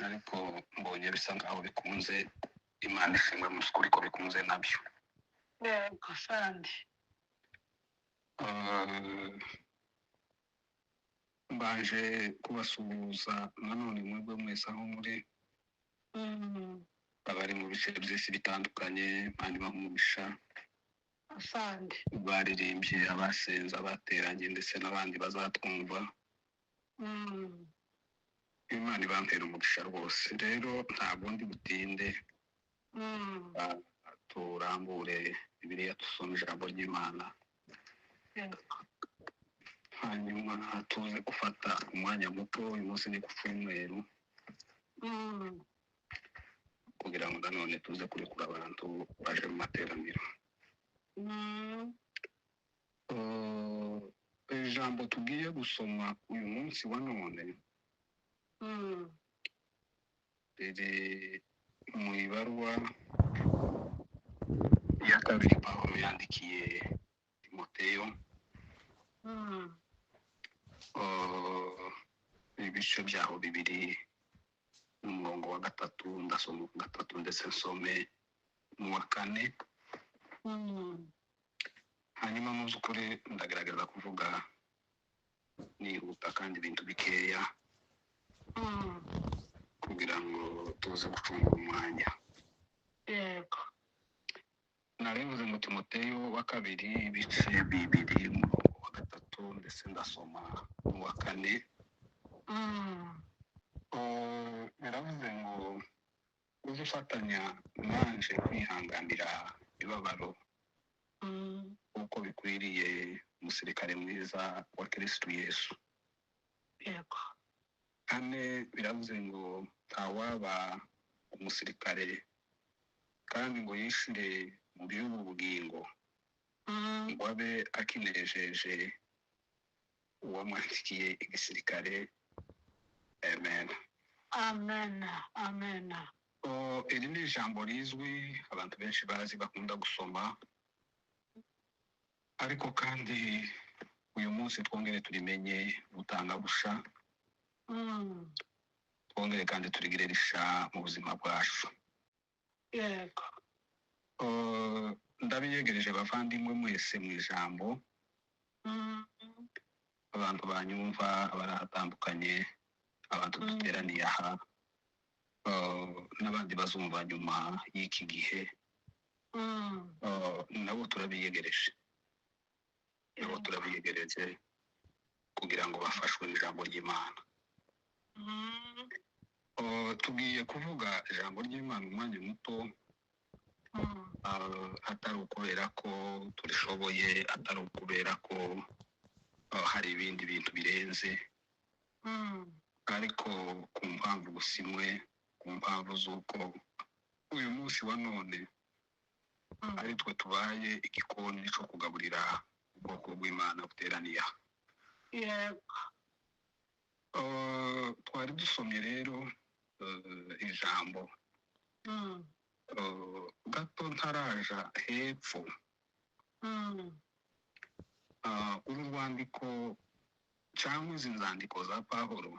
Ariko mbonye bisa nkaho bikunze. Imana ishimwe mu by'ukuri ko bikunze nabyo. Yego, sandi. Mbanje kubasuhuza nanone mwebwe mwese aho muri, abari mu bice by'isi bitandukanye, Imana ibahe umugisha. Asante. Baririmbye, abasenze, abateranye, ndetse n'abandi bazatwumva. Imana ibampera umugisha rwose. Rero ntabwo ndi butinde. Turambure Bibiliya, dusome ijambo ry'Imana. Yego. Hanyuma tuze gufata umwanya muto. Uyu munsi ni ku cyumweru, kugira ngo nanone tuze kurekura abantu baje mu materaniro. Ijambo tugiye gusoma uyu munsi wa none riri mu ibaruwa ya kabiri Pawulo yandikiye Timoteyo, ibice byaho 2 n'umurongo wa 3. Ndasoma uwa 3 ndetse nsome n'uwa 4. Hanyuma mu by'ukuri ndagerageza kuvuga nihuta kandi ibintu bikeya, kugira ngo tuze gucungura umwanya. Yego. Narivuze ngo Timoteyo wa kabiri, ibice 2, umurongo wa 3, ndetse ndasoma n'uwa 4. Biravuze ngo ujye ufatanya nanje kwihanganira ibabaro, uko bikwiriye umusirikare mwiza wa Kristo Yesu. Yego. 4 biravuze ngo ntawaba umusirikare kandi ngo yishire mu by'ubu bugingo, ngo abe akinejeje uwamwandikiye igisirikare. Amen. Amen, amen. Iri ni ijambo rizwi, abantu benshi bazi, bakunda gusoma, ariko kandi uyu munsi twongere turimenye butangabusha, twongere kandi turigire risha mu buzima bwacu. Yego. Ndabiyegereje bavandimwe mwese mu ijambo, abantu banyumva barahatandukanye, abantu duteraniye aha, n'abandi bazumva nyuma y'iki gihe, nabo turabiyegereje, nabo turabiyegereje kugira ngo bafashwe n'ijambo ry'Imana. Tugiye kuvuga ijambo ry'Imana umwanya muto, atari ukubera ko turishoboye, atari ukubera ko hari ibindi bintu birenze, ariko ku mpamvu gusa imwe, ku mpamvu z'uko uyu munsi wa none ari twe tubaye igikoni cyo kugaburira ubwoko bw'Imana buteraniye aha. Yego. Twari dusomye rero ijambo gato ntaraja hepfo. Uru rwandiko cyangwa izi nzandiko za Pawulo,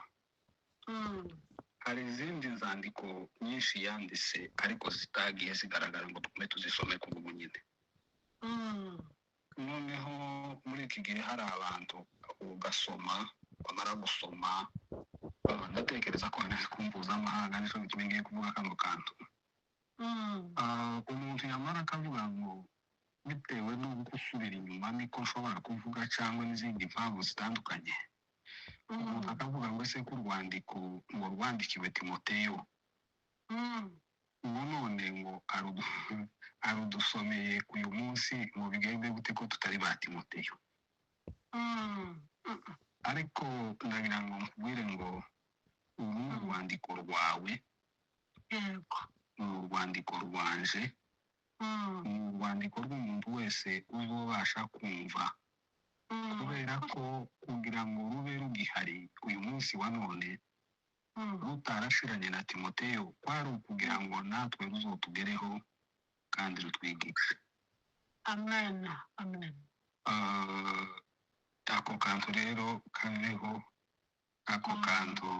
hari izindi nzandiko nyinshi yanditse ariko zitagiye zigaragara ngo tugume tuzisome ku ubu nyine. Noneho muri iki gihe hari abantu ugasoma, wamara gusoma, ndatekereza ko hari ku mpuzamahanga, nicyo gituma ngiye kuvuga kano kantu. Umuntu yamara akavuga ngo bitewe no gusubira inyuma niko nshobora kuvuga, cyangwa n'izindi mpamvu zitandukanye, umuntu akavuga ngo ese ko urwandiko ngo rwandikiwe Timoteyo, ngo none ngo arudusomeye uyu munsi, ngo bigende gute ko tutari ba Timoteyo? Ariko ndagira ngo nkubwire ngo uru ni urwandiko rwawe, Yego. ni urwandiko rwanje, ni urwandiko rw'umuntu wese uzobasha kumva, kubera ko kugira ngo rube rugihari uyu munsi wa none, rutarashiranye na Timoteyo, kwari ukugira ngo natwe ruzotugereho kandi rutwigishe. Amen, amen. Ako kantu rero kabeho, ako kantu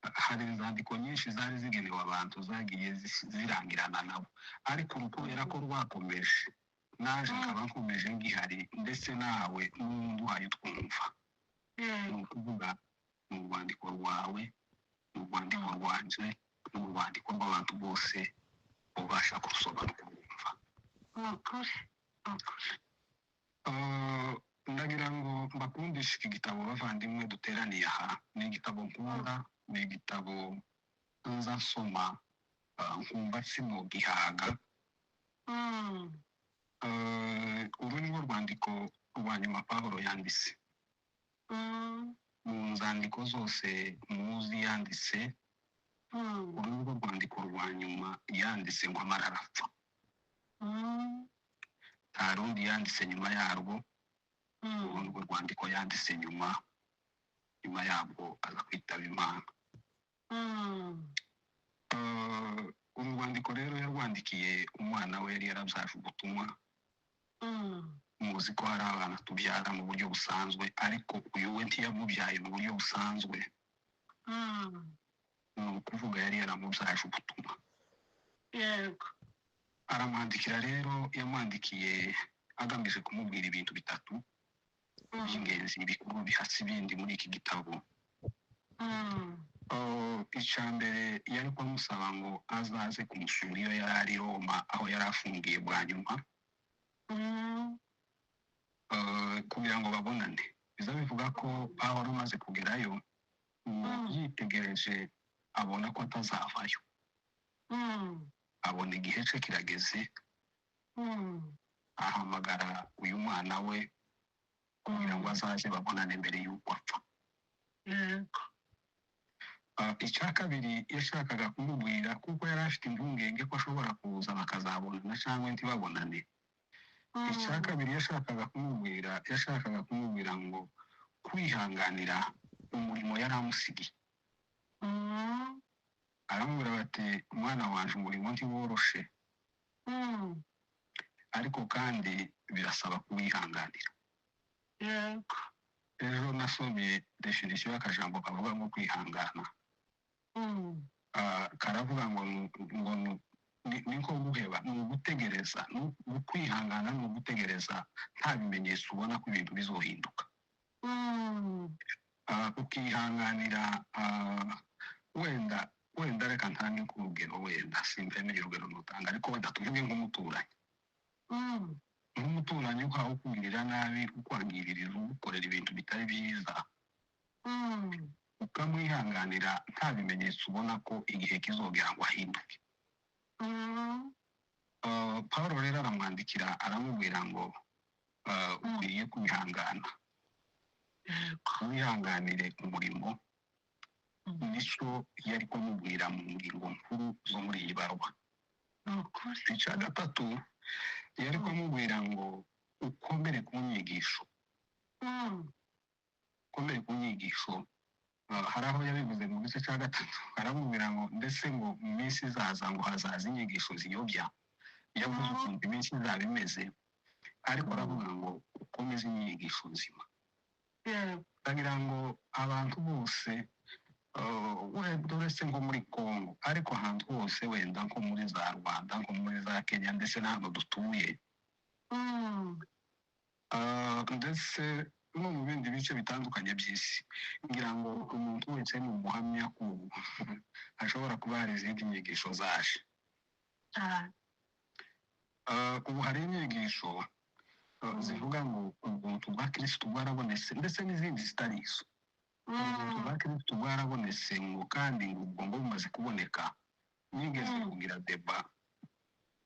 Hari inzandiko nyinshi zari zigenewe abantu zagiye zirangirana nabo, ariko uru kubera ko rwakomeje, naje nkaba nkomeje ngihari, ndetse nawe n'undi uhaye utwumva, ni ukuvuga ni urwandiko rwawe, ni urwandiko rwanje, ni urwandiko rw'abantu bose ubasha kurusoma no kurwumva. Ni ukuri, ni ukuri. Ndagira ngo mbakundishe iki gitabo, bavandimwe duteraniye aha. Ni igitabo nkunda, ni igitabo nza nsoma nkumva sinogihaga. Uru ni rwo rwandiko rwa nyuma Pawulo yanditse. Mu nzandiko zose muzi yanditse, uru ni rwo rwandiko rwa nyuma yanditse ngo amara arapfa. Nta rundi yanditse nyuma yarwo. Uru ni rwo rwandiko yanditse nyuma yabwo aza kwitaba Imana. Uru rwandiko rero yarwandikiye umwana we yari yarabyaje ubutumwa. Muzi ko hari abana tubyara mu buryo busanzwe, ariko uyu we ntiyamubyaye mu buryo busanzwe. Ni ukuvuga yari yaramubyaje ubutumwa. Yego. Aramwandikira rero, yamwandikiye agamije kumubwira ibintu bitatu by'ingenzi bikuru bihatse ibindi muri iki gitabo. Icya mbere, yari kumusaba ngo azaze kumusura iyo yari ari i Roma, aho yari afungiye bwa nyuma, kugira ngo babonane. Biza bivuga ko Pawulo amaze kugerayo ngo yitegereje abona ko atazavayo, abona igihe cye kirageze, ahamagara uyu mwana we kugira ngo azaze babonane mbere y'uko apfa. Yego. Icya kabiri yashakaga kumubwira, kuko yari afite impungenge ko ashobora kuza bakazabonana cyangwa ntibabonane, icya kabiri yashakaga kumubwira, yashakaga kumubwira ngo kwihanganira umurimo yari amusigiye. Aramubwira bati: "Umwana wanje, umurimo ntiworoshe, ariko kandi birasaba kuwihanganira." Yego. Ejo nasomye définition y'akajambo kavuga ngo kwihangana. Karavuga ngo ni nko guheba, ni ugutegereza, ni ukwihangana, ni ugutegereza nta bimenyetso ubona ko ibintu bizohinduka. Ukihanganira wenda reka ntange nk'urugero, wenda simvemeye urugero nutanga, ariko wenda tuvuge nk'umuturanyi, nk'umuturanyi uhawe ukugirira nabi, ukwangirira, ugukorera ibintu bitari byiza, ukamwihanganira nta bimenyetso ubona ko igihe kizogera ngo ahinduke. Paul rero aramwandikira, aramubwira ngo ukwiriye kwihangana, Yego. wihanganire umurimo. Nicyo yari kumubwira mu ngingo nkuru zo muri iyi baruwa. Ni ukuri. Icya gatatu yari kumubwira ngo ukomere ku nyigisho, ukomere ku nyigisho. Hari aho yabivuze mu gice cya gatatu, aramubwira ngo ndetse ngo mu minsi izaza ngo hazaza inyigisho ziyobya. Yavuze ukuntu iminsi izaba imeze, ariko aravuga ngo ukomeze inyigisho nzima. Yego. Ndagira ngo abantu bose, wenda uretse nko muri Congo, ariko ahantu hose, wenda nko muri za Rwanda, nko muri za Kenya, ndetse n'ahantu dutuye, ndetse no mu bindi bice bitandukanye by'isi, ngira ngo umuntu wese ni umuhamya ko ubu hashobora kuba hari izindi nyigisho zaje. Cyane. Ubu hari inyigisho zivuga ngo ubuntu bwa Kirisitu bwarabonetse, ndetse n'izindi zitari izo. Ubuntu bwa Kirisitu bwarabonetse, ngo kandi ngo ubwo ngo bumaze kuboneka, nigeze kugira débat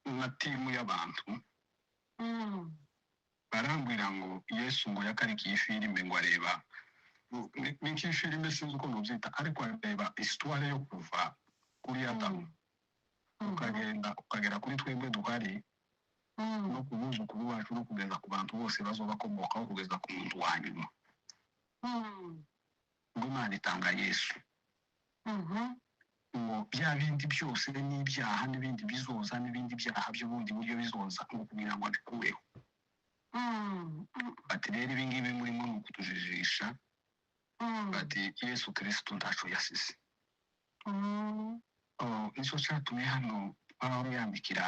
na team y'abantu, barambwira ngo Yesu ngo yakarikiye filime, ngo areba ni nk'ifilime, sinzi uko nubyita, ariko areba histoire yo kuva kuri Adamu ukagenda ukagera kuri twebwe duhari, no ku buzukuru bacu, no kugeza ku bantu bose bazobakomokaho, kugeza ku muntu wa nyuma, ngo Imana itanga Yesu, ngo bya bindi byose n'ibyaha n'ibindi bizoza n'ibindi byaha by'ubundi buryo bizoza, ngo kugira ngo abikureho. Bati: "Rero ibi ngibi murimo ni ukutujijisha." Bati: "Yesu Kirisitu ntaco yasize." Mm. Oh, nicyo cyatumye hano Pawulo yandikira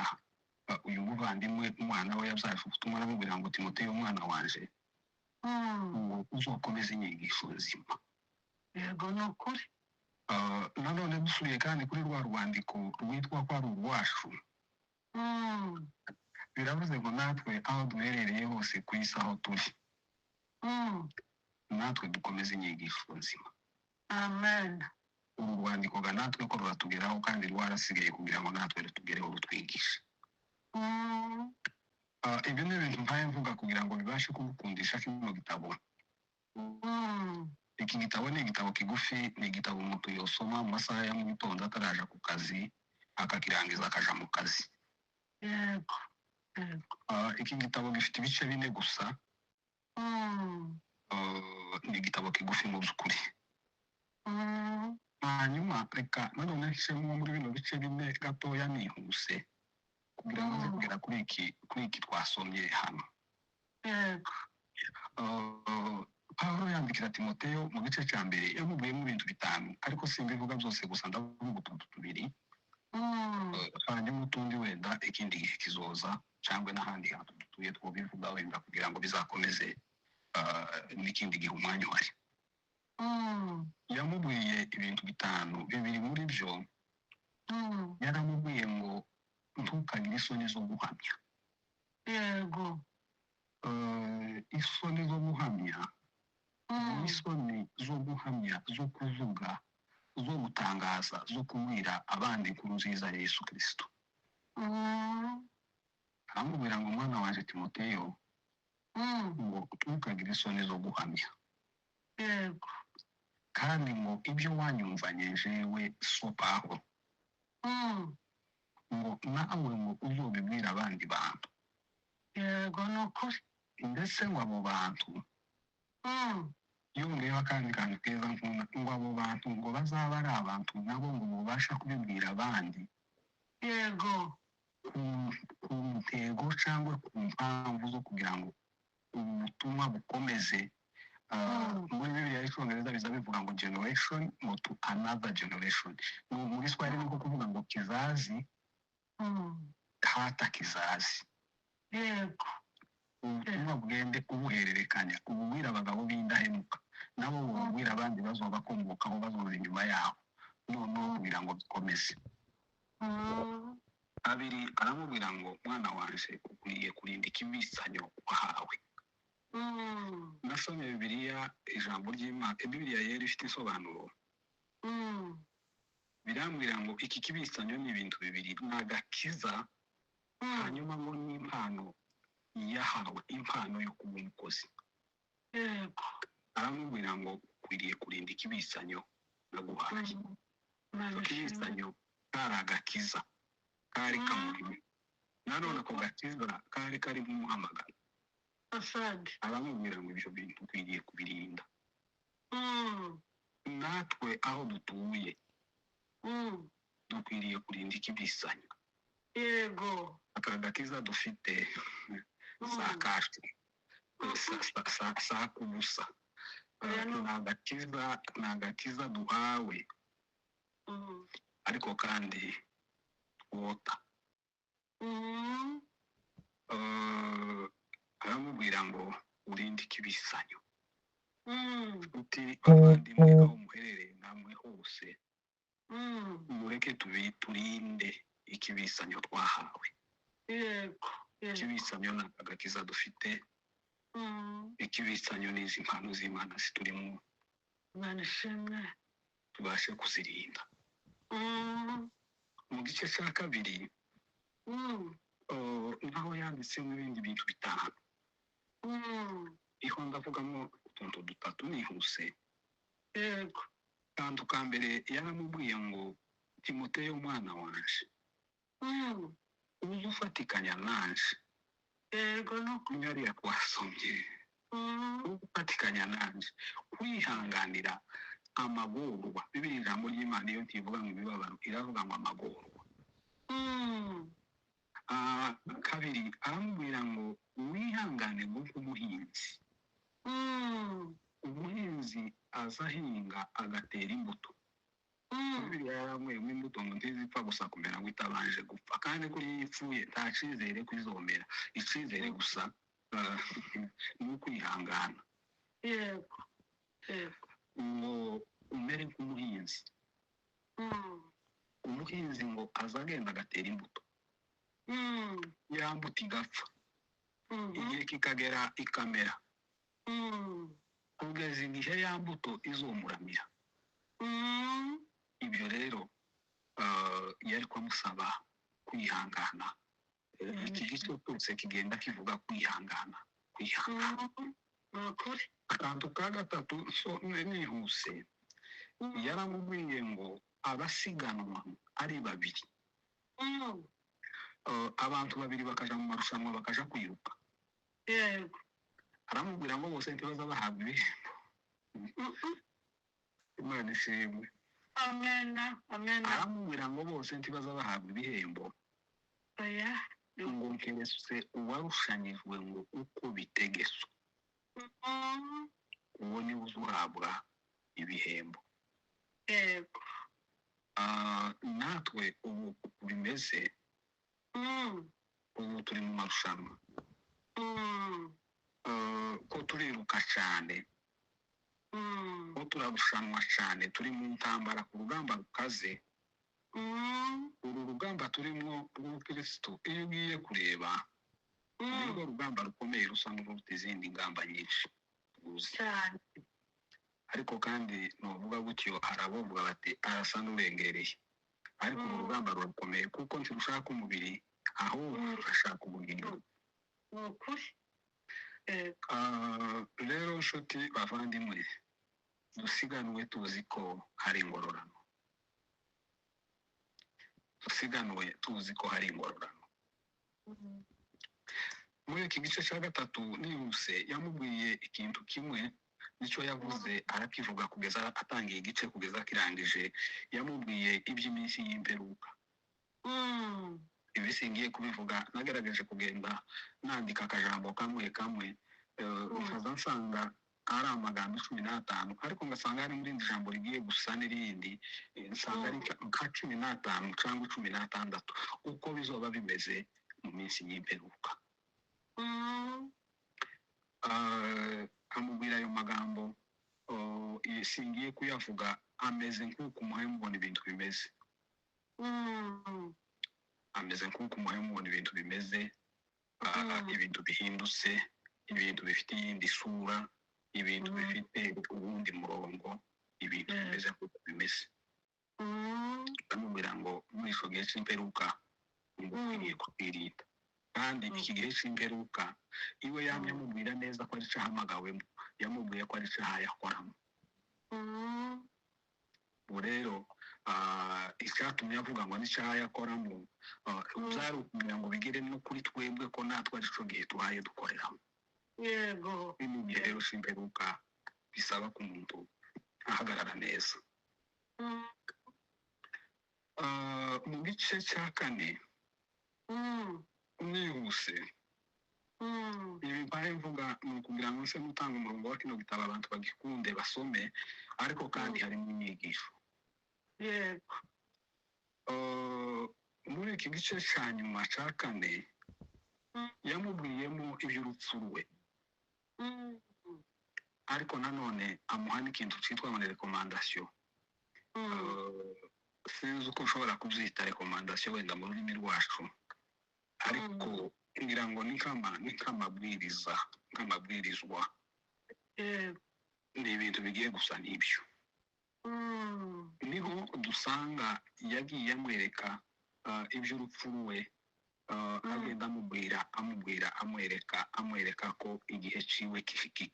uyu muvandimwe, umwana we yabyaje ubutumwa, aramubwira ngo: "Timoteyo, umwana wanje, ngo uzokomeze inyigisho nzima." Yego, ni ukuri. Nanone dusubiye kandi kuri rwa rwandiko rwitwa ko ari urwacu, biravuze ngo natwe aho duherereye hose ku isi, aho turi, natwe dukomeze inyigisho nzima. Amen. Uru rwandiko ga natwe ko ruratugeraho, kandi rwarasigaye kugira ngo natwe rutugereho, rutwigishe. Ibyo ni ibintu mpaye mvuga kugira ngo bibashe kugukundisha kino gitabo. Iki gitabo ni igitabo kigufi, ni igitabo umuntu yosoma mu masaha ya mu gitondo ataraja ku kazi, akakirangiza akaja mu kazi. Yego yego. Iki gitabo gifite ibice 4 gusa. Ni igitabo kigufi mu by'ukuri. Hanyuma reka nanone nshyiremo muri bino bice 4 gatoya nihuse kugira ngo nze kugera kuri iki twasomye hano. Yego. Pawulo yandikira Timoteyo mu gice cya mbere, yamubwiyemo ibintu 5, ariko simbivuga byose gusa, ndavuga utuntu tubiri, hanyuma utundi wenda ikindi gihe kizoza cyangwa n'ahandi hantu dutuye twobivuga wenda kugira ngo bizakomeze n'ikindi gihe umwanya uhari. Yamubwiye ibintu 5, bibiri muri byo yaramubwiye ngo ntukagire isoni zo guhamya. Yego. Isoni zo guhamya, isoni zo guhamya, zo kuvuga, zo gutangaza, zo kubwira abandi inkuru nziza ya Yesu Kirisito. Aramubwira ngo: "Mwana wanjye Timoteyo, ngo ntukagire isoni zo guhamya, Yego. kandi ngo ibyo wanyumvanye jewe so Pawulo, ngo nawe ngo uzobibwira abandi bantu." Yego, ni ukuri. Ndetse ngo abo bantu, yongeyeho akandi kantu keza nkunda, ngo abo bantu ngo bazaba ari abantu nabo ngo bubasha kubibwira abandi Yego. ku ntego cyangwa ku mpamvu zo kugira ngo ubu butumwa bukomeze. Muri Bibiliya y'Icyongereza biza bivuga ngo generation ngo to another generation. Mu Giswahili ni nko kuvuga ngo kizazi hata kizazi. Yego. Ubutumwa bugende ubuhererekanya, ububwira abagabo b'indahemuka, nabo bubwira abandi bazobakomokaho, bazoza inyuma yaho, noneho kugira ngo bikomeze. Abiri, aramubwira ngo: "Mwana wanje, ukwiye kurinda ikibisanyo wahawe." Nasomye Bibiliya, ijambo ry'Imana, Bibiliya Yera ifite insobanuro, birambwira ngo iki kibisanyo ni ibintu bibiri: ni agakiza, hanyuma ngo n'impano yahawe, impano yo kuba umukozi. Yego. Aramubwira ngo ukwiriye kurinda ikibisanyo naguhaye. Imana ishimwe. Ikibisanyo kari agakiza kari kamurimo, nanone ako gakiza kari karimo umuhamagaro. Asante. Aramubwira ngo ibyo bintu ukwiriye kubirinda. Natwe aho dutuye dukwiriye kurinda ikibisanyo. Yego. Aka gakiza dufite si akacu, si ak'ubusa. Oya, no. Ni agakiza duhawe, ariko kandi twota. Aramubwira ngo urinde ikibisanyo. Uti bavandimwe, aho muherereye namwe hose, mureke turinde ikibisanyo twahawe. Yego yego. Ikibisanyo ni agakiza dufite. Ikibisanyo ni izi mpano z'Imana ziturimo. Imana ishimwe. Tubashe kuzirinda. Mu gice cya kabiri, naho yanditsemo ibindi bintu 5. Iho ndavugamo utuntu dutatu nihuse. Yego. Akantu ka mbere, yaramubwiye ngo: "Timoteyo, umwana wanje, uze ufatikanya nanje." Yego, nuko. Hariya twasomye, ufatikanya nanje kwihanganira amagorwa. Bibiri, ijambo ry'Imana iyo ntivuga ngo imibabaro, iravuga ngo amagorwa. Kabiri, aramubwira ngo wihangane nk'uko umuhinzi, umuhinzi aza ahinga agatera imbuto. Bibiliya yaranyweyemo imbuto ngo ntizipfa gusa kumera ngo itabanje gupfa, kandi kuri iyo ipfuye nta cyizere ko izomera. Icyizere gusa ni ukwihangana. Yego, yego. Ngo umere nk'umuhinzi. Umuhinzi ngo aza agenda agatera imbuto, ya mbuto igapfa, igihe kikagera ikamera, kugeza igihe ya mbuto izomuramira. Ibyo rero yari kumusaba kwihangana. Iki gice cyose kigenda kivuga kwihangana, kwihangana. Ni ukuri. Akantu ka gatatu, so nihuse, yaramubwiye ngo abasiganwa ari babiri, abantu babiri bakaja mu marushanwa, bakaja kwiruka. Yego. Aramubwira ngo bose ntibaza bahabwa ibihembo. Imana ishimwe. Amena, amena. Aramubwira ngo bose ntibaza bahabwa ibihembo. Oya. Ngo keretse uwarushanyijwe ngo uko bitegeswe, uwo niwe uzahabwa ibihembo. Yego. Natwe ubu bimeze, ubu turi mu marushanwa, ko turiruka cyane, ko turarushanwa cyane, turi mu ntambara ku rugamba rukaze. Uru rugamba turimo rw'ubukirisitu, iyo ugiye kureba, ni rwo rugamba rukomeye, rusa n'uruta izindi ngamba nyinshi tuzi. Cyane. Ariko kandi nuvuga gutyo hari abavuga bati arasa n'urengereye, ariko uru rugamba rurakomeye kuko ntirushaka umubiri, ahubwo rurashaka ubugingo. Ni ukuri. Rero nshuti bavandimwe, dusiganwe tuzi ko hari ingororano, dusiganwe tuzi ko hari ingororano. Muri iki gice cya gatatu, nihuse, yamubwiye ikintu kimwe, nicyo yavuze arakivuga kugeza atangiye igice kugeza akirangije. Yamubwiye iby'iminsi y'imperuka. Ibi singiye kubivuga, nagerageje kugenda nandika akajambo kamwe kamwe, nkaza nsanga ari amagambo 15, ariko ngasanga hari n'irindi jambo rigiye gusa n'irindi, nsanga ari nka 15 cyangwa 16, uko bizoba bimeze mu minsi y'imperuka. Amubwira ayo magambo, singiye kuyavuga, ameze nk'uko umuhaye mubona ibintu bimeze, ameze nk'uko umuhaye mubona ibintu bimeze, ibintu bihindutse, ibintu bifite iyindi sura, ibintu bifite uwundi murongo, ibintu bimeze nk'uko bimeze. Amubwira ngo muri icyo gihe cy'imperuka ngo ukwiriye kwirinda. Kandi iki gihe cy'imperuka iwe yamye amubwira neza ko ari cyo ahamagawemo, yamubwiye ko ari cyo yakoramo. Ubu rero icyatumye avuga ngo ni cyo yakoramo, byari ukugira ngo bigere no kuri twebwe ko natwe ari cyo gihe tuhaye dukoreramo. Yego. Ni mu gihe rero cy'imperuka bisaba ko umuntu ahagarara neza. Mu gice cya kane, nihuse, ibi mbaye mvuga ni ukugira ngo nse gutanga umurongo wa kino gitabo abantu bagikunde basome, ariko kandi harimo inyigisho. Yego. Muri iki gice cya nyuma cya kane, yamubwiyemo iby'urupfu rwe, ariko nanone amuha n'ikintu cyitwa ngo ni rekomandasiyo. Sinzi uko ushobora kubyita rekomandasiyo wenda mu rurimi rwacu, ariko ngira ngo ni nk'amabwiriza, nk'amabwirizwa. Yego. Ni ibintu bigiye gusa n'ibyo. Niho dusanga yagiye amwereka iby'urupfu rwe, agenda amubwira, amubwira, amwereka, amwereka ko igihe ciwe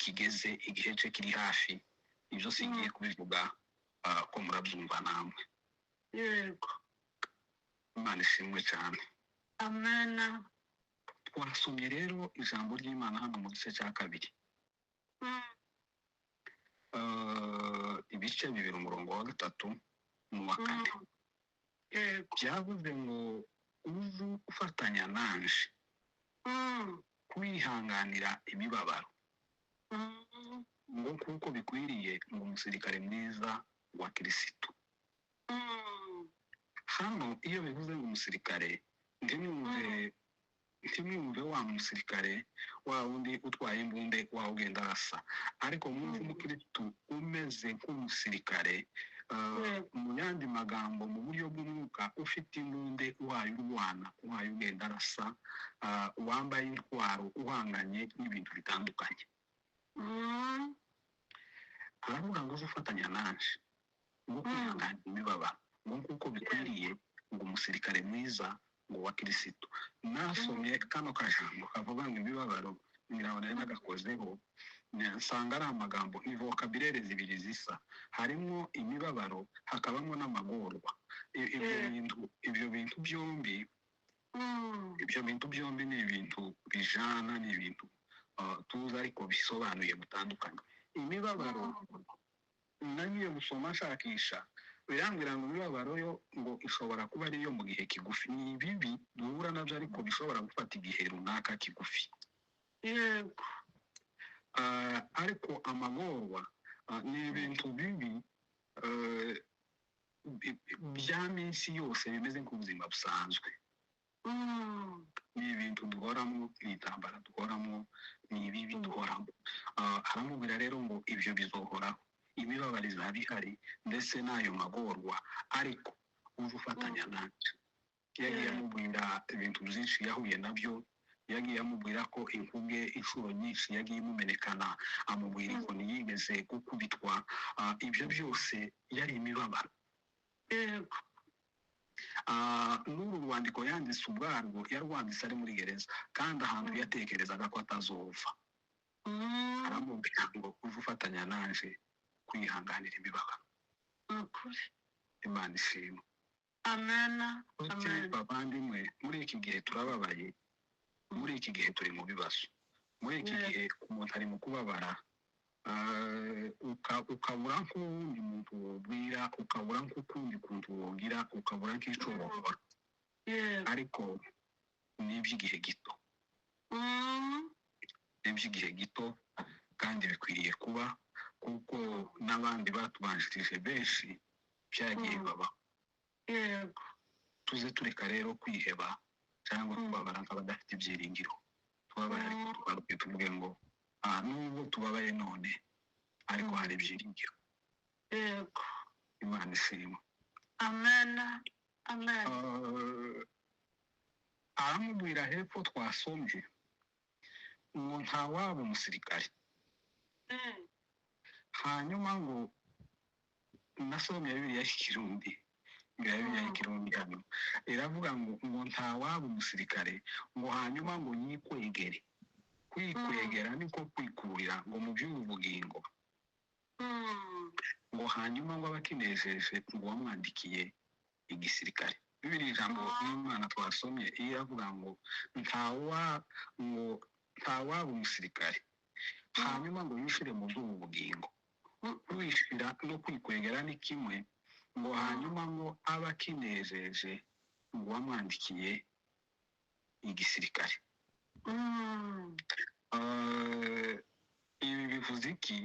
kigeze, igihe cye kiri hafi. Ibyo singiye kubivuga, ko murabyumva namwe. Yego. Imana ishimwe cyane. Amena. Twasomye rero ijambo ry'Imana hano mu gice cya kabiri, ibice 2 umurongo wa 3 n'uwa 4. Yego. Byavuze ngo uzu ufatanya nanje kwihanganira imibabaro, ngo kuko bikwiriye ngo umusirikare mwiza wa Kirisitu. Hano iyo bivuze ngo umusirikare, ntimwumve wa musirikare wa wundi utwaye imbunde, wa ugenda arasa, ariko mwumve umukristu umeze nk'umusirikare, mu yandi magambo, mu buryo bw'umwuka, ufite imbunde, uhaye urwana, uhaye ugenda arasa, wambaye intwaro, uhanganye n'ibintu bitandukanye. Aravuga ngo uze ufatanya nanje ngo kwihanganira imibabaro, ngo nk'uko bikwiriye ngo umusirikare mwiza ngo wa Kirisitu. Nasomye kano kajambo kavuga ngo imibabaro, ngira ngo nari nagakozeho, nsanga ari amagambo, ni vocabulaire zibiri zisa, harimo imibabaro hakabamo n'amagorwa. Ibyo bintu byombi, ibyo bintu byombi ni ibintu bijana, ni ibintu tuzi ariko bisobanuye gutandukanye. Imibabaro, nagiye gusoma nshakisha, birambwira ngo imibabaro yo ngo ishobora kuba ari iyo mu gihe kigufi, ni ibibi duhura nabyo ariko bishobora gufata igihe runaka kigufi. Ariko amagorwa ni ibintu bibi bya minsi yose, bimeze nk'ubuzima busanzwe, ni ibintu duhoramo, ni intambara duhoramo, ni ibibi duhoramo. Aramubwira rero ngo ibyo bizohoraho, imibabaro izaba ihari ndetse n'ayo magorwa, ariko uje ufatanya natwe. Yagiye amubwira ibintu byinshi yahuye nabyo, yagiye amubwira ko inkuge inshuro nyinshi yagiye imumenekana, amubwira inkoni yigeze gukubitwa. Ibyo byose yari imibabaro. N'uru rwandiko yanditse ubwarwo yarwanditse ari muri gereza, kandi ahantu yatekerezaga ko atazova. Aramubwira ngo uve ufatanya nanje kwihanganira imibabaro. Ni ukuri. Imana ishimwe. Amena. Nshuti Amen. bavandimwe, muri iki gihe turababaye, muri iki gihe turi mu bibazo, muri iki gihe umuntu ari mu kubabara, ukabura nk'uwundi muntu wobwira, ukabura nk'ukundi kuntu wogira, ukabura nk'ico wokora, ariko ni iby'igihe gito, ni iby'igihe gito kandi bikwiriye kuba, kuko n'abandi batubanjirije benshi byagiye babaho. Tuze tureka rero kwiheba cyangwa kubabara nk'abadafite ibyiringiro. Tubabare, ariko tugaruke tuvuge ngo nubwo tubabaye none, ariko hari ibyiringiro. Imana ishimwe. Amena, amen. Aramubwira hepfo twasomye ngo ntawaba umusirikare, hanyuma ngo nasomye Bibiliya y'Ikirundi, imbere ya Bibiliya y'Ikirundi hano iravuga ngo ntawaba umusirikare ngo hanyuma ngo yikwegere. Kwikwegera niko kwikurira ngo mu by'ubu bugingo, ngo hanyuma ngo abe akinejeje ngo wamwandikiye igisirikare. Bibiri ijambo y'Imana twasomye iyo iravuga ngo ntawaba umusirikare hanyuma ngo yishire mu by'ubu bugingo. Kwishira no kwikwegera ni kimwe, ngo hanyuma ngo abe akinejeje ngo wamwandikiye igisirikare. Ibi bivuze iki?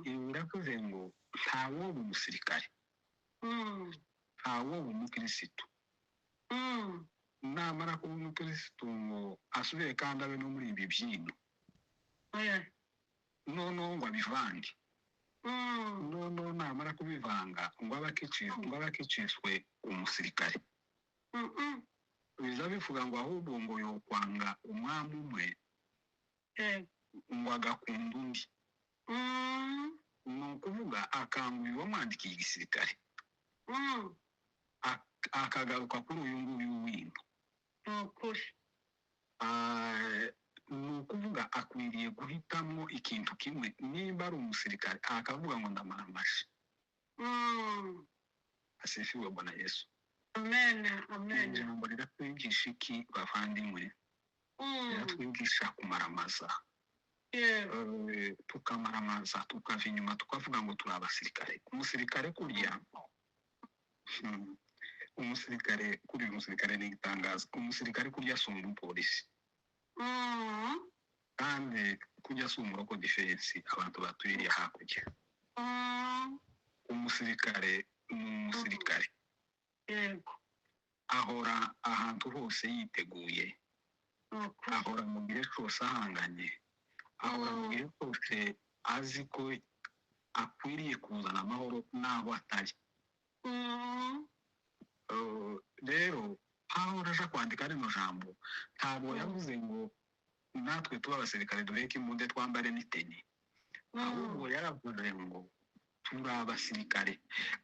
Ibi biravuze ngo ntawoba umusirikare, ntawoba umukirisitu, namara kuba umukirisitu ngo asubire kandi abe no muri ibi byino, noneho ngo abivange, noneho namara kubivanga ngo abe akiciswe umusirikare. Biza bivuga ngo ahubwo ngo yokwanga umwami umwe ngo agakunda undi, ni ukuvuga akanga uyu wamwandikiye igisirikare, akagaruka kuri uyu nguyu wino. Ni ukuri. Ni ukuvuga akwiriye guhitamo ikintu kimwe. Nimba ari umusirikare akavuga ngo ndamara amashi. Asifiwe Bwana Yesu. Amen, amen. Ijambo riratwigisha iki, bavandimwe? Riratwigisha kumaramaza. Tukamaramaza, tukava inyuma, tukavuga ngo turi abasirikare. Umusirikare kurya, umusirikare kuri uyu musirikare ni igitangaza. Umusirikare kurya asumba umupolisi, kandi kurya asumba uroko defense abantu baturiye hakurya. Umusirikare Ni umusirikare. Yego. Ahora ahantu hose yiteguye. Ni ukuri. Ahora mu gihe cyose ahanganye, ahora mu gihe cyose azi ko akwiriye kuzana amahoro n'aho atari. Rero Pawulo aje kwandika rino jambo, ntabwo yavuze ngo natwe tuba abasirikare duheke imbunda twambare n'iteni, ahubwo yaravuze ngo turi abasirikare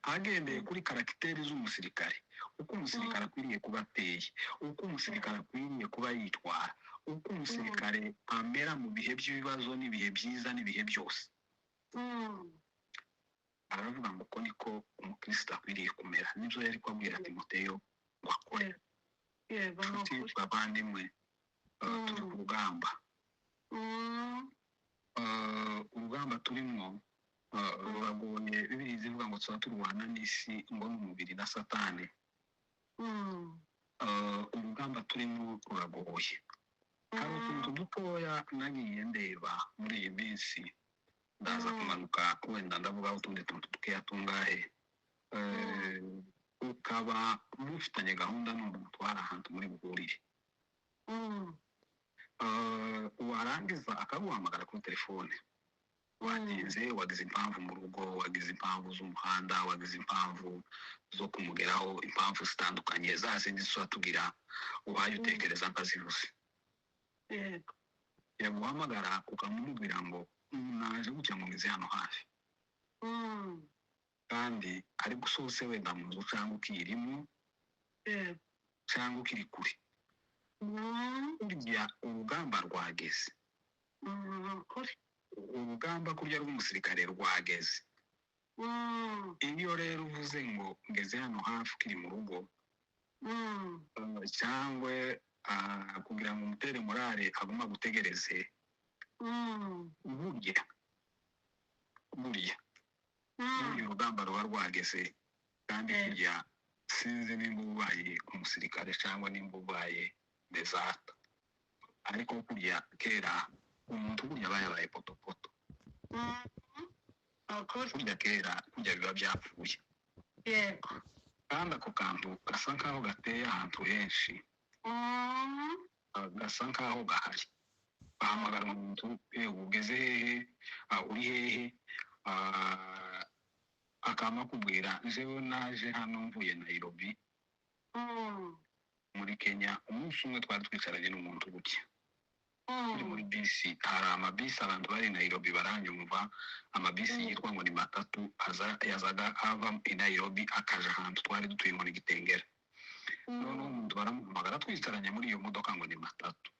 agendeye kuri caractère z'umusirikare, uko umusirikare akwiriye kuba ateye, uko umusirikare akwiriye kuba yitwara, uko umusirikare amera mu bihe by'ibibazo n'ibihe byiza n'ibihe byose. Aravuga ngo uko niko umukristo akwiriye kumera. Nibyo yari kubabwira Timoteyo ngo akore. Yego, ni Nshuti ukuri. bavandimwe, turi ku rugamba. Urugamba turimo ruragoye. Bibiliya ivuga ngo tuba turwana n'isi ngo n'umubiri na Satani. Urugamba turimo ruragoye. Hari utuntu dutoya nagiye ndeba muri iyi minsi, ndaza kumanuka wenda ndavugaho utundi tuntu dukeya tungahe. Ukaba mufitanye gahunda n'umuntu, hari ahantu muri buhurire, warangiza akaguhamagara kuri telefone, watinze, wagize impamvu mu rugo, wagize impamvu z'umuhanda, wagize impamvu zo kumugeraho, impamvu zitandukanye za zindi tuba tugira uhaye utekereza nkazivuze. Yaguhamagara ukamubwira ngo naje gutya, ngo ngeze hano hafi, kandi ari gusohotse wenda mu nzu cyangwa ukirimo cyangwa ukiri kure. Burya urugamba rwageze. Ni ukuri. Urugamba kurya rw'umusirikare rwageze. Iyo rero uvuze ngo ngeze hano hafi ukiri mu rugo, cyangwa kugira ngo umutere morale aguma gutegereze, burya burya burya urugamba ruba rwageze kandi kurya sinzi nimba ubaye umusirikare cyangwa nimba ubaye dezata, ariko kurya kera umuntu burya aba yabaye potopoto. Ni ukuri. Kurya kera kurya biba byapfuye. Kandi ako kantu gasa nkaho gateye ahantu henshi, gasa nkaho gahari. Bahamagara umuntu: "Yewe, ugeze hehe? Uri hehe?" Akama akubwira: "Jewe naje hano mvuye Nairobi muri Kenya." Umunsi umwe twari twicaranye n'umuntu gutya turi muri bisi. Hari amabisi, abantu bari i Nairobi baranyumva, amabisi yitwa ngo ni matatu, aza yazaga ava i Nairobi akaja ahantu twari dutuye muri Gitengera. Noneho umuntu baramuhamagara twicaranye muri iyo modoka ngo ni matatu.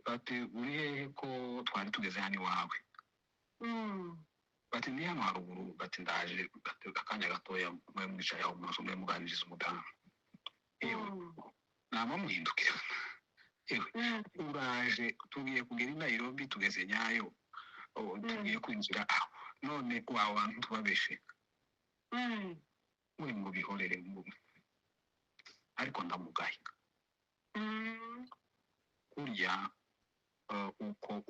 Bati: "Uri hehe ko twari tugeze hano iwawe?" Bati: "Ndi hano haruguru." Bati: "Ndaje." Bati: "Akanya gatoya mwe mwicaye aho mu nzu, mwe muganiriza umudamu." Yewe, nama muhindukira, yewe, uraje, tugiye kugera i Nairobi, tugeze Nyayo. Oh, tugiye kwinjira aho none wa bantu tubabeshe mwe mubihorere ariko ndamugaye. Kurya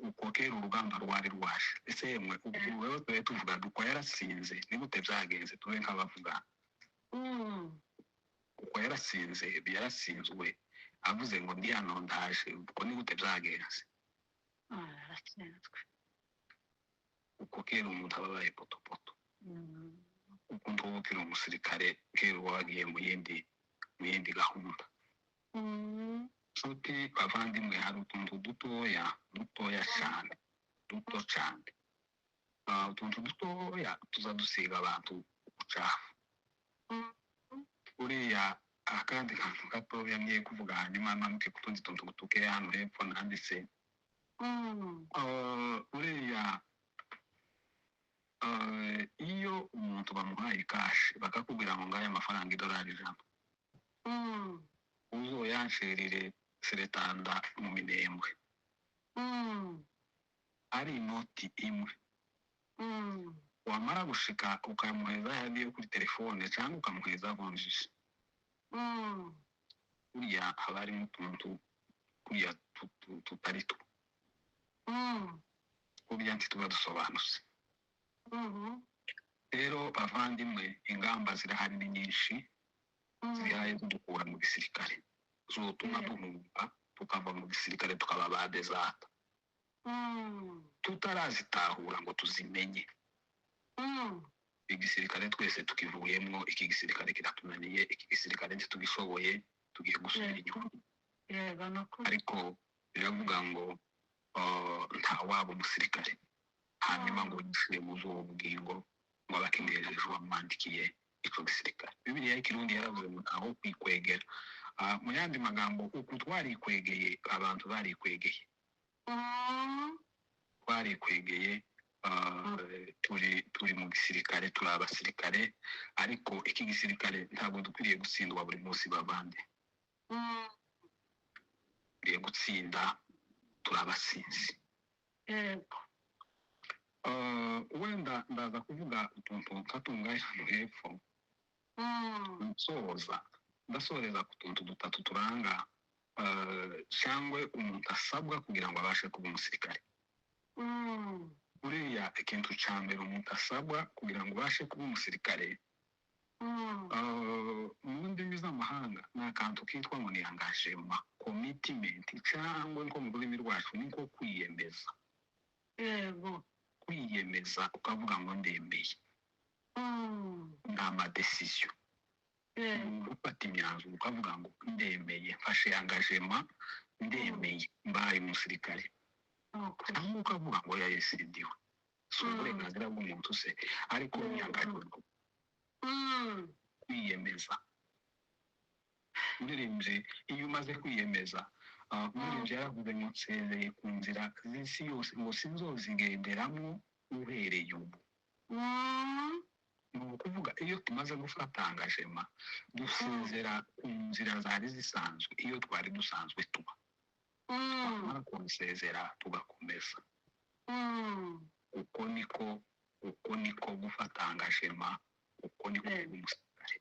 uko kera urugamba rwari rwaje. Ese yemwe, ubwo rero tube tuvuga uko yaratsinze, ni gute byagenze? Tube nk'abavuga uko yaratsinze, yaratsinzwe avuze ngo ndi hano ndaje, ubwo ni gute byagenze? Ah, yaratsinzwe. Uko kera umuntu aba abaye potopoto. Ukuntu wowe ukiri umusirikare kera uba wagiye mu yindi gahunda. Nshuti bavandimwe, hari utuntu dutoya, dutoya cyane, duto cyane, utuntu dutoya tuza dusiga abantu ubucafu. Uriya akandi kantu gatoya ngiye kuvuga, hanyuma manuke ku tundi tuntu dukeya hano hepfo nanditse. Uriya iyo umuntu bamuhaye cash, bakakubwira ngo ngaya amafaranga idolari 100, uzoyanshirire seretanda mu Minembwe, ari inoti imwe, wamara gushika ukamuheza yandi yo kuri telefone cyangwa ukamuheza avunjije, burya haba harimo utuntu kuriya tutari two. Burya ntituba dusobanutse. Rero bavandimwe, ingamba zirahari ni nyinshi zihaye zidukura mu gisirikare, zotuma duhunga tukava mu gisirikare tukaba ba dezata tutarazitahura ngo tuzimenye. Igisirikare twese tukivuyemo, iki gisirikare kiratunaniye, iki gisirikare ntitugishoboye, tugiye gusubira inyuma. Yego, ni ukuri. Ariko biravuga ngo nta waba umusirikare hanyuma ngo yishyure mu z'ubu bugingo ngo abakinejeje wamwandikiye icyo gisirikare. Bibiliya y'Ikirundi yaravuze ngo ntaho kwikwegera. Mu yandi magambo, uku twarikwegeye, abantu barikwegeye, twarikwegeye, turi mu gisirikare, turi abasirikare, ariko iki gisirikare ntabwo dukwiriye gutsindwa buri munsi bavande. Dukwiriye gutsinda, turi abatsinzi. Yego. Wenda ndaza kuvuga utuntu nkatungaye hano hepfo. Nsoza, ndasoreza ku tuntu dutatu turanga cyangwa umuntu asabwa kugira ngo abashe kuba umusirikare. Buriya ikintu cya mbere umuntu asabwa kugira ngo ubashe kuba umusirikare, mu ndimi z'amahanga ni akantu kitwa ngo ni engagement, commitment, cyangwa nko mu rurimi rwacu ni nko kwiyemeza. Yego. Kwiyemeza ukavuga ngo ndemeye. Ni amadécision. Gufata imyanzuro ukavuga ngo ndemeye, mfashe engagement, ndemeye, mbaye umusirikare. Ni ukuri. Cyangwa ukavuga ngo ya yesidiwe, si uburenganzira bw'umuntu se, ariko ni engagement, kwiyemeza. Umuririmbyi, iyo umaze kwiyemeza, umuririmbyi yaravuze ngo nsezeye ku nzira z'isi yose, ngo sinzozigenderamo uhereye ubu. Ni ukuvuga iyo tumaze gufata engagement, dusezera ku nzira zari zisanzwe, iyo twari dusanzwe tuba, twamara kunsezera tugakomeza. Uko niko gufata engagement, uko niko kuba umusirikare.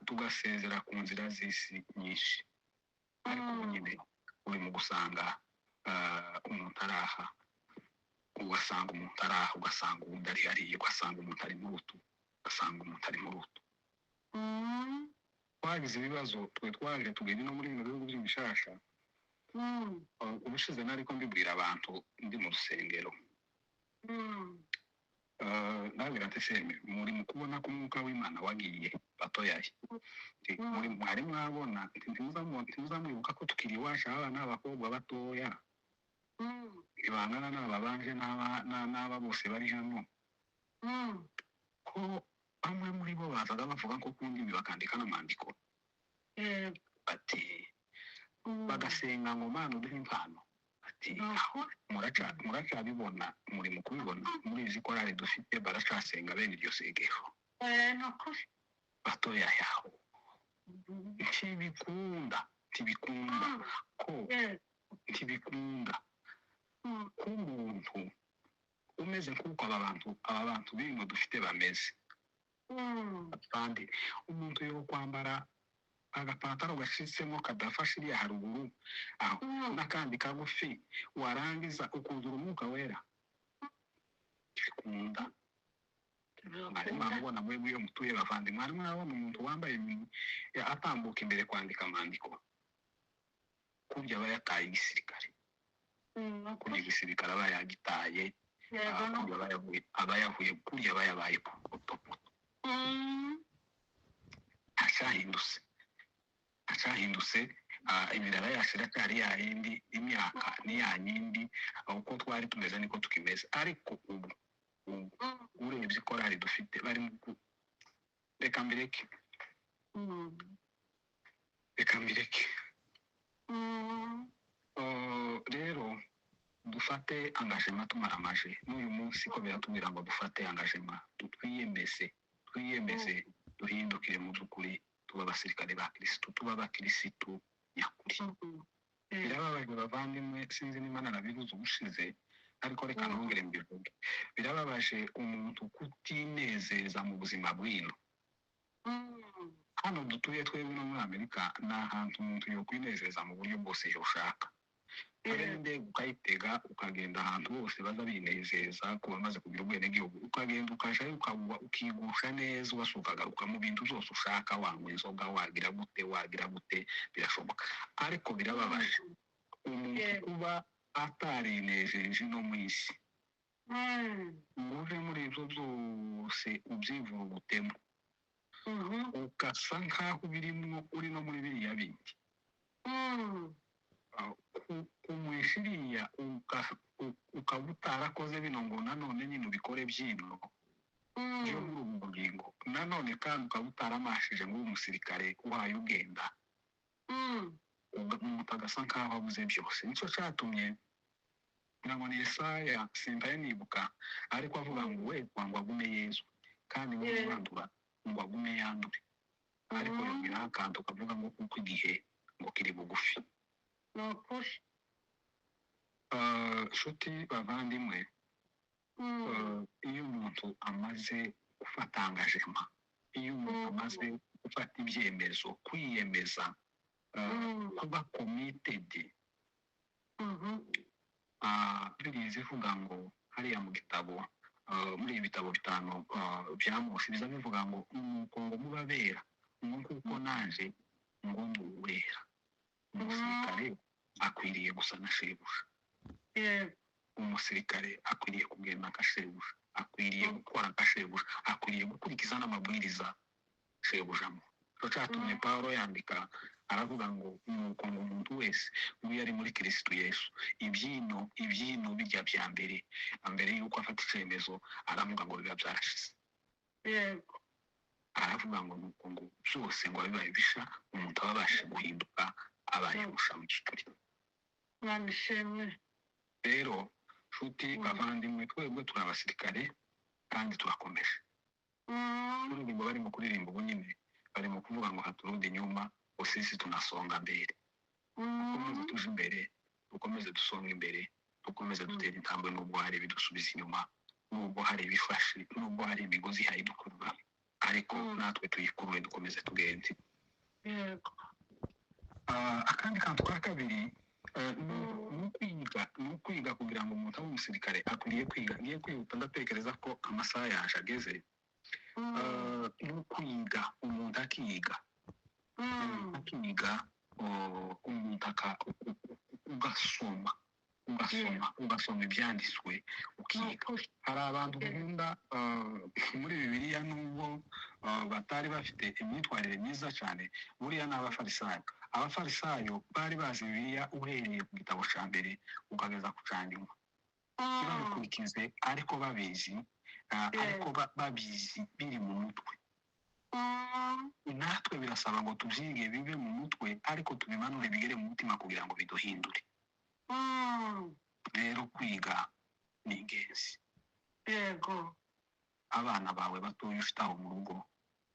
Tugasezera ku nzira z'isi nyinshi, ariko ubu nyine uri mu gusanga umuntu araha, ugasanga umuntu araha, ugasanga uwundi ari hariya, ugasanga umuntu ari mu rutu, ugasanga umuntu ari mu rutu. Twagize ibibazo twe twaje tugenda no muri bino bihugu by'imishasha. Ubushize nari ko mbibwira abantu ndi mu rusengero. Nabwira ati: "Se muri mu kubona ko umwuka w'Imana wagiye batoyaye?" Nti, muri mwari mwabona, nti, ntimuzamwibuka ko tukiri iwacu abana b'abakobwa batoya bangana n'aba banje n'aba bose bari hano, ko bamwe muri bo bazaga bavuga ko ku ndimi, bakandika n'amandiko, bati bagasenga ngo Mana uduhe impano, ati muracabibona, muri mu kubibona muri izi korali dufite, baracasenga bene iryo sengesho?" Ni ukuri. Batoya yaho ntibikunda, ntibikunda ko ntibikunda ko umuntu umeze nk'uko aba bantu bino dufite bameze. Kandi umuntu yo kwambara agapantaro gacitsemo kadafashe iriya haruguru aho n'akandi kagufi, warangiza ukuzura umwuka wera? Ntibikunda. Mwari mwamubona mwebwe iyo mutuye bavandi? Mwari mwabona umuntu wambaye atambuka imbere kwandika amandiko? Kurya aba yataye igisirikare, Ni kurya ukuri. igisirikare aba yagitaye. Yego, ni kurya aba yavuye, kurya aba yabaye potopoto. Ntacyahindutse, ntacyahindutse. Imirara yacu iracyari ya yindi, imyaka ni ya yindi, uko twari tumeze niko tukimeze. Ariko ubu urebye korali dufite bari mu reka mbireke. Reka mbireke. Rero dufate engagement tumaramaje n'uyu munsi ko biratubwira ngo dufate engagement, twiyemeze, twiyemeze, duhindukire mu by'ukuri, tuba abasirikare ba Kirisitu, tuba abakirisitu nyakuri. Birababaje bavandimwe, sinzi niba narabivuze ubushize, ariko reka nongere mbivuge. Birababaje umuntu kutinezeza mu buzima bw'ino hano dutuye twebwe no muri Amerika. Ni ahantu umuntu yokwinezeza mu buryo bwose yoshaka. Habe n'indege ukayitega ukagenda ahantu hose baza binezeza ku bamaze kugira ubwenegihugu, ukagenda ukajayo ukagwa ukigusha neza, ugasuka ukagaruka mu bintu byose ushaka, wanywa inzoga, wagira gute, wagira gute, birashoboka. Ariko birababaje umuntu kuba atarinejeje no mu isi, ngo uve muri ibyo byose ubyivurugutemo, ugasa nk'aho ubirimo uri no muri biriya bindi. Kumwisha iriya ukaba utarakoze bino ngo nanone nyine ubikore byino byo muri ubu bugingo, nanone kandi ukaba utaramashije ngo ube umusirikare uhaye ugenda, umuntu agasa nk'aho abuze byose. Nicyo cyatumye ngira ngo ni Yesaya, simbaye nibuka, ariko avuga ngo we ngo agume Yezu, kandi ngo wandura ngo agume yandure, ariko yongeraho akantu kavuga ngo kuko igihe ngo kiri bugufi. Ni ukuri. Nshuti bavandimwe, iyo umuntu amaze gufata engagement, iyo umuntu amaze gufata ibyemezo, kwiyemeza, kuba committed, Bibiliya ivuga ngo hariya mu gitabo, muri ibi bitabo 5 bya Mose, biza bivuga ngo nuko ngo mubabera ngo kuko naje ngo ndi uwera. Umusirikare akwiriye gusa na shebuja. Umusirikare akwiriye kugenda nka shebuja, akwiriye gukora nka shebuja, akwiriye gukurikiza n'amabwiriza shebuja amuha. Nicyo cyatumye Pawulo yandika aravuga ngo nuko ngo umuntu wese ngo iyo ari muri Kristo Yesu, ibyino bijya bya mbere, mbere y'uko afata icyemezo aravuga ngo biba byarashize. Aravuga ngo nuko ngo byose ngo bibaye bisha, umuntu aba abasha guhinduka abaye musha mu cyiciro. Imana ishimwe. Rero nshuti bavandimwe, twebwe turi abasirikare kandi turakomeje. Kuririmba barimo kuririmba ubu nyine barimo kuvuga ngo haturudi nyuma, sisi tunasonga mbere. Dukomeze tuje imbere, dukomeze dusonga imbere, dukomeze dutere intambwe, nubwo hari ibidusubiza inyuma, nubwo hari ibifashe, nubwo hari imigozi ihayidukurura, ariko natwe tuyikurure dukomeze tugende. Akandi kantu ka kabiri, ni ukwiga kugira ngo umuntu abe umusirikare akwiriye kwiga. Ngiye kwihuta, ndatekereza ko amasaha yaje ageze. Ni ukwiga, umuntu akiga, akiga, umuntu ugasoma, ugasoma, ugasoma ibyanditswe, ukiga. Hari abantu nkunda muri Bibiliya, nubwo batari bafite imyitwarire myiza cyane, buriya ni abafarisayo. Abafarisayo bari bazi Bibiliya uhereye ku gitabo cya mbere ukageza ku cya nyuma, ntibabikurikize, ariko babizi, ariko babizi biri mu mutwe. Natwe birasaba ngo tubyige bibe mu mutwe, ariko tubimanure bigere mu mutima kugira ngo biduhindure. Rero kwiga ni ingenzi. Abana bawe batoya ufite aho mu rugo,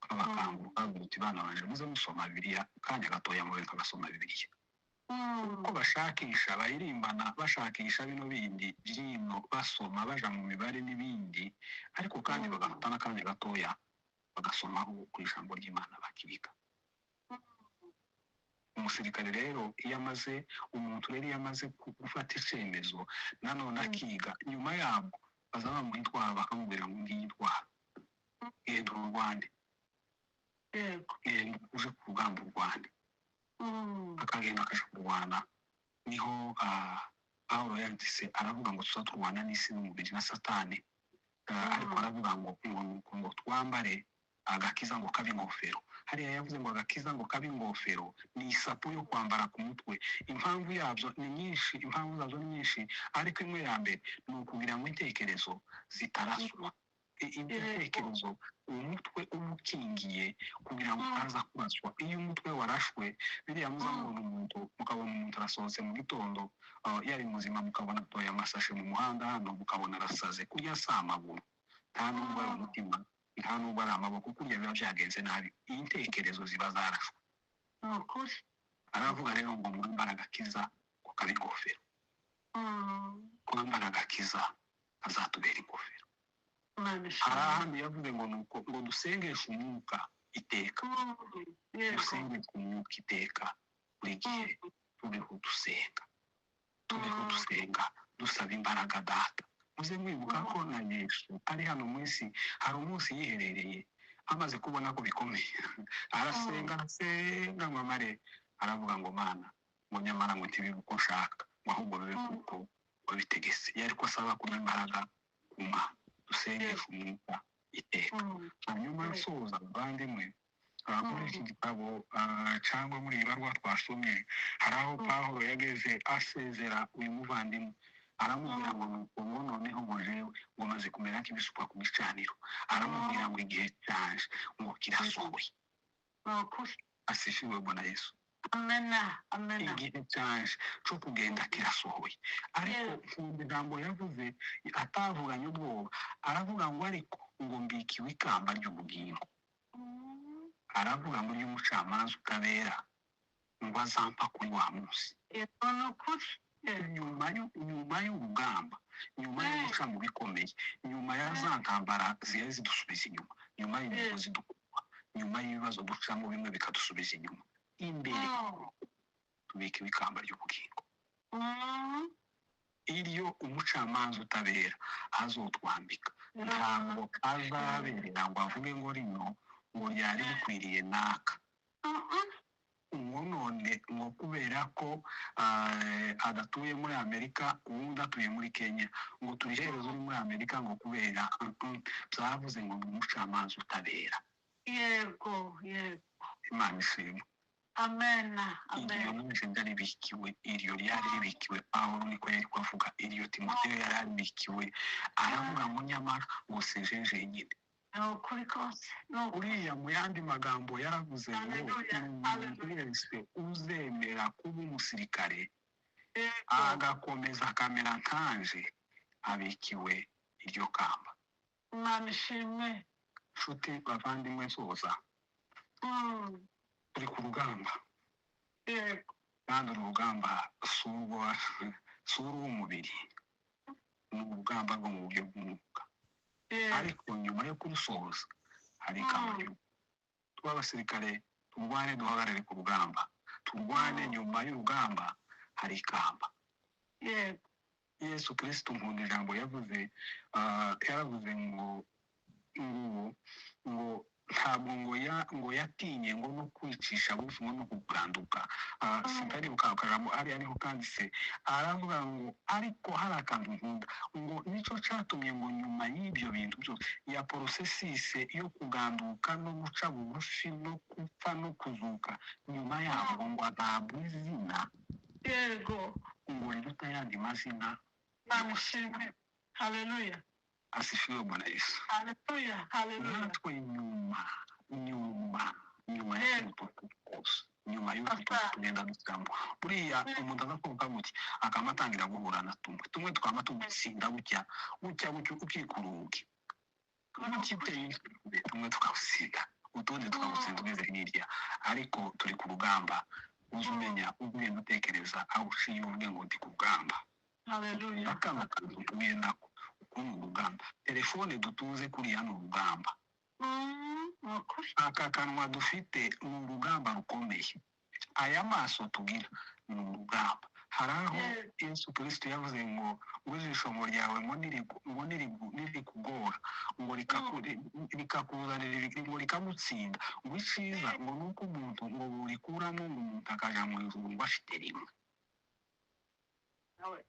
ukabakangura, ukababwira uti bana banje muze musoma Bibiliya akanya gatoya, mube nk'abasoma Bibiliya. Uko bashakisha bayirimbana, bashakisha bino bindi byino, basoma baja mu mibare n'ibindi, ariko kandi bagafata n'akanya gatoya bagasomaho ku ijambo ry'Imana, bakiga. Umusirikare rero iyo amaze, umuntu rero iyo amaze gufata icyemezo nanone akiga, nyuma yabwo baza bamuha intwaro, bakamubwira ngo ngiyi intwaro, genda ururwane, genda uje ku rugamba urwane. Akagenda akaja kurwana. Niho Pawulo yanditse aravuga ngo tuza turwana n'isi n'umubiri na Satani, ariko aravuga ngo ngo twambare agakiza ngo kabe ingofero. Hariya yavuze ngo agakiza ngo kabe ingofero, ni isapu yo kwambara ku mutwe. Impamvu yabyo ni nyinshi, impamvu zabyo ni nyinshi, ariko imwe ya mbere ni ukugira ngo intekerezo zitaraswa. Intekerezo, umutwe uba ukingiye kugira ngo utaza kuraswa. Iyo umutwe warashwe, biriya muza mubona umuntu, mukabona umuntu arasohotse mu gitondo, yari muzima, mukabona atoye amasashe mu muhanda hano, mukabona arasaze, kurya si amaguru, nta nubwo ari umutima, nta nubwo ari amaboko, kurya biba byagenze nabi, intekerezo ziba zarashwe. Aravuga rero ngo mwambare agakiza ngo kabe ingofero. Kwambara agakiza kazatubera ingofero. Hari ahandi yavuze ngo nuko ngo dusengeshe umwuka iteka, dusengeshe umwuka iteka, buri gihe turiho dusenga, Tubeho dusenga, dusaba imbaraga Data. Muze mwibuka ko na Yesu ari hano mu isi, hari umunsi yiherereye amaze kubona ko bikomeye, arasenga, arasenga ngo amare, aravuga ngo: "Mana," ngo, "nyamara ngo ntibibe uko nshaka, ngo ahubwo bibe kuko wabitegetse." Yari ko asaba kuba imbaraga ku Mana. Dusengesha umwuka iteka. Hanyuma nsoza, bavandimwe, muri iki gitabo cyangwa muri iyi baruwa twasomye, hari aho Pawulo yageze asezera uyu muvandimwe, aramubwira ngo: "Nuko ngo noneho ngo jewe ngo maze kumera nk'ibisukwa ku gicaniro." Aramubwira ngo igihe cyaje ngo kirasohoye. Ni ukuri. Asifiwe Bwana Yesu. Amena, amena. Igihe cyaje cyo kugenda kirasohoye, ariko nkunda ijambo yavuze atavuganye ubwoba. Aravuga ngo: "Ariko ngo mbikiwe ikamba ry'ubugingo." Aravuga ngo ry'umucamanza utabera ngo azampa kuri wa munsi. Yego, ni ukuri. Nyuma y'urugamba, nyuma yo guca mu bikomeye, nyuma ya za ntambara zihari zidusubiza inyuma, nyuma y'imigozi dukuba, nyuma y'ibibazo ducamo bimwe bikadusubiza inyuma, imbere tubika ikamba ry'ubugingo, iryo umucamanza utabera azotwambika. Ntabwo azaberera ngo avuge ngo rino ngo ryari rikwiriye naka, ngo none ngo kubera ko adatuye muri Amerika, uwundi atuye muri Kenya, ngo turihereze uri muri Amerika, ngo kubera byavuze ngo ni umucamanza utabera. Yego. Imana ishimwe. Amena. Iryo Amena. nje ndaribikiwe, iryo ryari ribikiwe Pawulo, niko yari kuvuga. Iryo Timoteyo yari aribikiwe. Aravuga ngo nyamara ngo si je jenyine. Ni ukuri kose, ni ukuri. Uriya mu yandi magambo yaravuze ngo Haleluya, umuntu haleluya. wese uzemera kuba umusirikare agakomeza akamera nkanje, abikiwe iryo kamba. Imana ishimwe. Nshuti bavandimwe, nsoza, turi ku rugamba, kandi uru rugamba si urw'umubiri, ni urugamba rwo mu buryo bw'umwuka. Ariko nyuma yo kurusoza hari ikamba ry'urugo. Tuba abasirikare, turwane, duhagarare ku rugamba, turwane. Nyuma y'urugamba hari ikamba. Yesu Kirisitu, nkunda ijambo yavuze. Yaravuze ngo ntabwo ngo ya ngo yatinye ngo no kwicisha bugufi ngo no kuganduka. Sindaribuka akajambo hariya niho kanditse. Aravuga ngo ariko hari akantu nkunda, ngo nicyo cyatumye ngo nyuma y'ibyo bintu byose ya processus yo kuganduka no guca bugufi no gupfa no kuzuka, nyuma yabwo ngo agahabwa izina ngo riruta ayandi mazina Imana yose. ishimwe, haleluya. Asifiwe Bwana Yesu. Haleluya, haleluya. Natwe nyuma ya kino tuntu kose, nyuma y'utu tuntu tugenda ducamo, buriya umuntu agakuka gutya, akaba atangira guhura na tumwe tumwe, twaba tugutsinda gutya gutya gutya, ukikuruge gutya, tumwe tukawusiga, utundi tukawutsinda ugeze hirya. Ariko turi ku rugamba. Uze umenya, ugenda utekereza aho uciye, uvuge ngo ndi ku rugamba. Haleluya. Akana kantu duhuye nako, uku ni urugamba. Telefone dutuze kuriya ni urugamba. Ni ukuri. Aka kanwa dufite ni urugamba rukomeye. Aya maso tugira ni urugamba. Hari aho Yesu Kirisito yavuze ngo ijisho ngo ryawe ngo nirikugora ngo rikakuzanira ngo rikagutsinda, ngo icyiza ngo ni uko umuntu ngo burikuramo, ngo umuntu akaja mu ijuru ngo afite rimwe.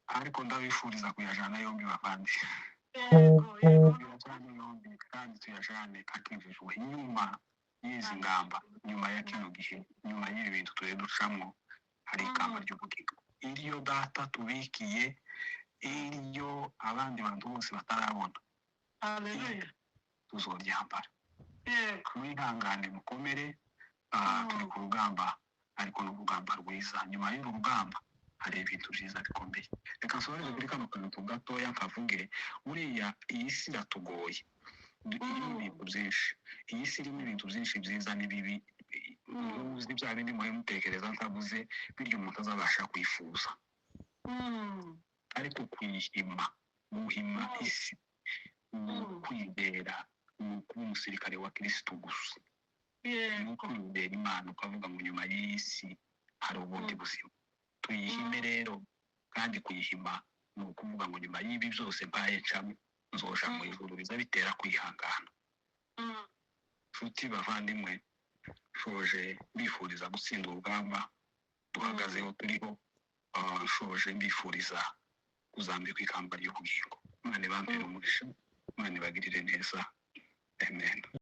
Ariko ndabifuriza kuyajana yombi, bavandi. Yego. Tuyajane yombi kandi tuyajane akijijwe. Nyuma y'izi ngamba, nyuma ya kino gihe, nyuma y'ibi bintu turi ducamo, hari ikamba ry'ubugingo, iryo Data tubikiye, iryo abandi bantu bose batarabona. Haleluya. Tuzoryambara. Mwihangane, mukomere. Turi ku rugamba, ariko ni urugamba rwiza. Nyuma y'uru rugamba hari ibintu byiza bikomeye. Reka nsobanure kuri kano kantu gatoya nkavuge. Buriya iyi si iratugoye. Irimo ibintu byinshi. Iyi si irimo ibintu byinshi byiza n'ibibi. Uzi bya bindi muhe mutekereza ntavuze, bityo umuntu azabasha kwifuza. Ariko kuyihima, guhima isi ni ukwizera, ni ukuba umusirikare wa Kirisitu gusa, ni ukwizera Imana ukavuga ngo nyuma y'iyi si hari ubundi buzima. Tuyihime rero. Kandi kuyihima ni ukuvuga ngo nyuma y'ibi byose mbaye ncamo, nzoja mu ijuru. Biza bitera kwihangana. Nshuti bavandimwe, nshoje mbifuriza gutsinda urugamba duhagazeho turiho. Nshoje mbifuriza kuzambikwa ikamba ry'ubugingo. Imana ibampere umugisha, Imana ibagirire neza. Amen.